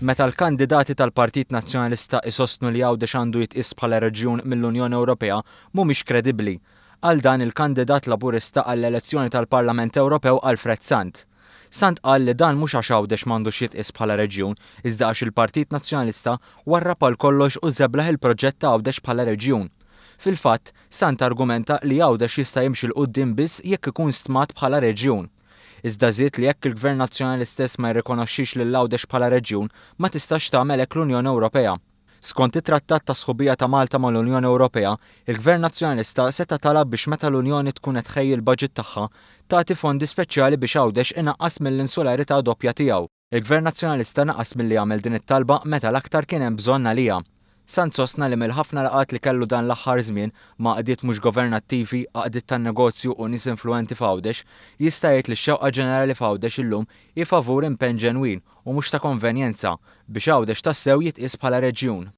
Meta l-kandidati tal-Partit Nazzjonalista isostnu li Għawdex għandu jitqies bħala reġjun mill-Unjoni Ewropea mhumiex kredibbli. Qal dan il-kandidat Laburista għall-elezzjoni tal-Parlament Ewropew Alfred Sant. Sant qal li dan mhux għax Għawdex m'għandux jitqies bħala reġjun iżda għax il-Partit Nazzjonalista warrab għal kollox u żeblaħ il-proġett ta' Għawdex bħala reġjun. Fil-fatt, Sant argumenta li Għawdex jista' jimxi 'l quddiem biss jekk ikun stmat bħala reġjun. Iżda żied li jekk il-Gvern Nazzjonali stess ma jirrikonoxxix lil Għawdex bħala reġjun, ma tistax tagħmel hekk l-Unjoni Ewropea. Skont it-Trattat ta' Sħubija ta' Malta mal-Unjoni Ewropea, il-Gvern Nazzjonalista seta' talab biex meta l-Unjoni tkun qed tħejji l-baġit tagħha, tagħti fondi speċjali biex Għawdex inaqqas mill-insularità doppja tiegħu. Il-Gvern Nazzjonalista naqas milli jagħmel din it-talba meta l-aktar kien hemm bżonn għaliha. Sant sostna li mill-ħafna laqgħat li kellu dan l-aħħar żmien ma' għaqdiet mhux governattivi, għaqdiet tan-negozju u nies influwenti f'Għawdex, jista' jgħid li x-xewqa ġenerali f'Għawdex illum hi favur impenn ġenwin u mhux ta' konvenjenza biex Għawdex tassew jitqies bħala reġjun.